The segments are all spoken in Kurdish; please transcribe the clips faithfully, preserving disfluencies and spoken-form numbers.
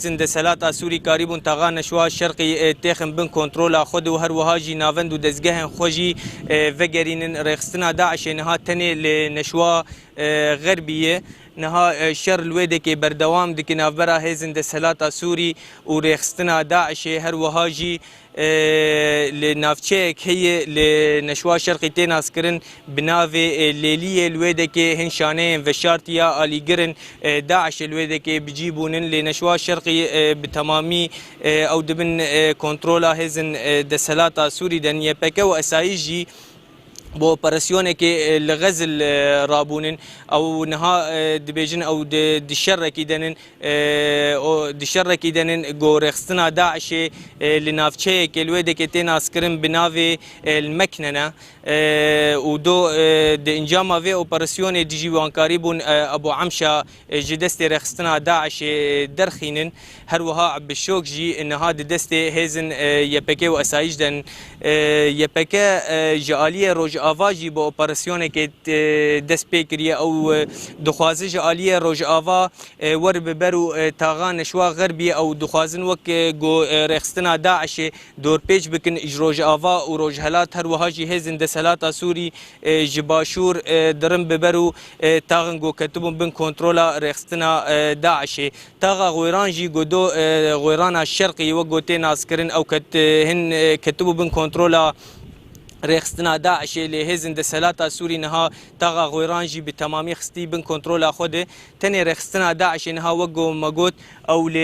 Hêzên desthilata Sûrî karîbûn taxa Neşwa Şerqî, e, têxin bin kontrola xwe de û her wiha jî navend û dezgehên xwe jî, e, vegerînin. Rêxistina DAIŞê niha tenê li Neşwa, e, Xerbî ye. Niha, e, şer li wê dekê berdewam dike navbera hêzên desthilata Sûrî û rêxistina DAIŞê, her wiha jî, e, li navçeyek heye li Neşwa Şerqî tê naskirin bi navê, e, Lêliyê. Li wê dekê hin şaneyên veşartiya alîgir in, e, DAIŞê li wê dekê bi cî bûnin. Lê Neşwa Şerqî, e, bi temamî, e, ew dibin, e, kontrola hêzên, e, desthilata Sûrî de. Y P G û esayî jî bi operasyonekê, e, li Xezil, e, rabûnin. Ew niha, e, dibêjin ew di, di şerekî de nin, e, o di şerekî de nin ku rêxistina DAIŞê, e, li navçeyekê li wê dekê tê naskirin bi navê, e, El Meknene. E, û do, e, di encama vê operasyonê dijî wan karîbûn, e, Ebu Emşa, e, ji destê rêxistina DAIŞê derxînin. Her wiha Ebi Şok jî niha di destê hêzên, e, Y P G û esayîş de in. E, Y P G, e, ji aliyê Rojava jî bi operasyonekê, e, dest pê kiriye. Ew, e, dixwaze ji aliyê Rojava, e, were bi ber û, e, taxa Neşwa Xerbî. Ew dixwazin wek, e, ku, e, rêxistina DAIŞê dorpêç bikin ji Rojava û Rojhelat, her wiha jî hêzên desthilata Sûrî, e, ji Başûr, e, dirin bi ber û, e, taxin ku ketibûn bin kontrola rêxistina, e, DAIŞê. Taxa Xwêran jî ku do, e, Xwêrana Şerqî wek ku tê naskirin, ew ket-, e, hin, e, ketibû bin kontrola rêxistina DAIŞê, lê hêzên desthilata Sûrî niha taxa Xwêran jî bi temamî xistî bin kontrola xwe de. Tenê rêxistina DAIŞê niha wek ku me got, ew li,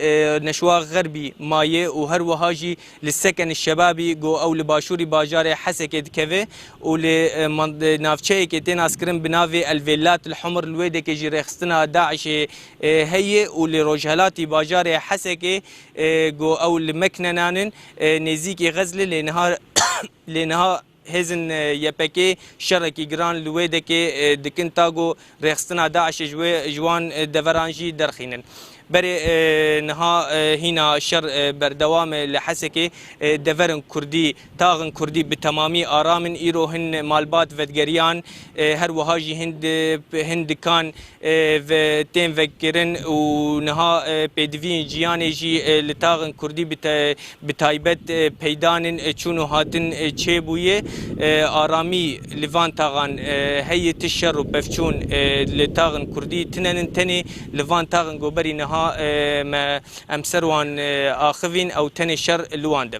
e, Neşwa Xerbî maye û her wiha jî li Seken Şebabî ku ew li başûrî bajarê Hesekê dikeve û li, e, man-, e, navçeyekê tê naskirin bi navê El Vêlat El Humr, li wê dekê jî rêxistina DAIŞê, e, heye û li rojhelatî bajarê Hesekê, e, ku ew li Meknenan in, e, nêzîkî Xezlê, lê niha, lê niha hêzên, e, Y P G şerekî giran li wê dekê, e, dikin ta ku rêxistina DAIŞê ji wê, ji wan, e, deveran jî derxînin. Berê, e, niha, e, hîna şer, e, berdewam e li Hesekê, e, deverên Kurdî, taxin Kurdî bi temamî aram in. Îro hin malbat vedgeriyan, e, her wiha jî hin di-, hin dikan, e, ve tên vekirin û niha, e, pêdiviyên jiyanê jî, e, li taxin Kurdî bi te-, bi taybet, e, peydanên, e, çûn û hatin, e, çêbûye. E, aramî li van taxan, e, heye, ti şer û pevçûn, e, li taxin Kurdî tine nin. Tenê li van taxin ku berî niha, e, me, em ser wan, e, axivîn, ew tenê şer li wan de.